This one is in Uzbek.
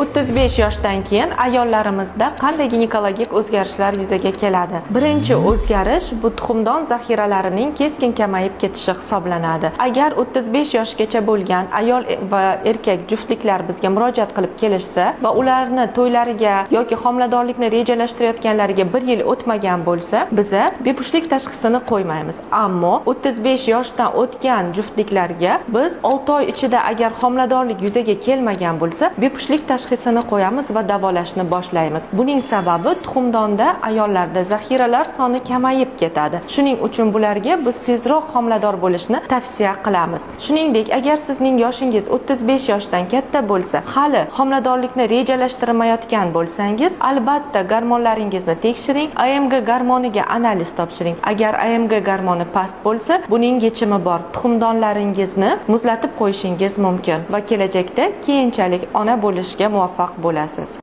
35 yoshdan keyin ayollarimizda qanday ginekologik o'zgarishlar yuzaga keladi? Birinchi o'zgarish bu tuxumdon zaxiralarining keskin kamayib ketishi hisoblanadi. Agar 35 yoshgacha bo'lgan ayol va erkak juftliklar bizga murojaat qilib kelishsa va ularni to'ylariga yoki homiladorlikni rejalashtirayotganlariga bir yil o'tmagan bo'lsa, biza bepushtlik tashxisini qo'ymaymiz. Ammo 35 yoshdan o'tgan juftliklarga biz 6 oy ichida agar homiladorlik yuzaga kelmagan bo'lsa, bepushtlik tashxisini qo'yamiz va davolashni boshlaymiz. Buning sababi tuxumdonda ayollarda zaxiralar soni kamayib ketadi. Shuning uchun bularga biz tezroq homilador bo'lishni tavsiya qilamiz. Shuningdek, agar sizning yoshingiz 35 yoshdan katta bo'lsa, hali homiladorlikni rejalashtirmayotgan bo'lsangiz, albatta gormonlaringizni tekshiring, AMG gormoniga analiz topshiring. Agar AMG gormoni past bo'lsa, buning yechimi bor. Tuxumdonlaringizni muzlatib qo'yishingiz mumkin va kelajakda keyinchalik ona bo'lishga muvaffaq bo'lasiz.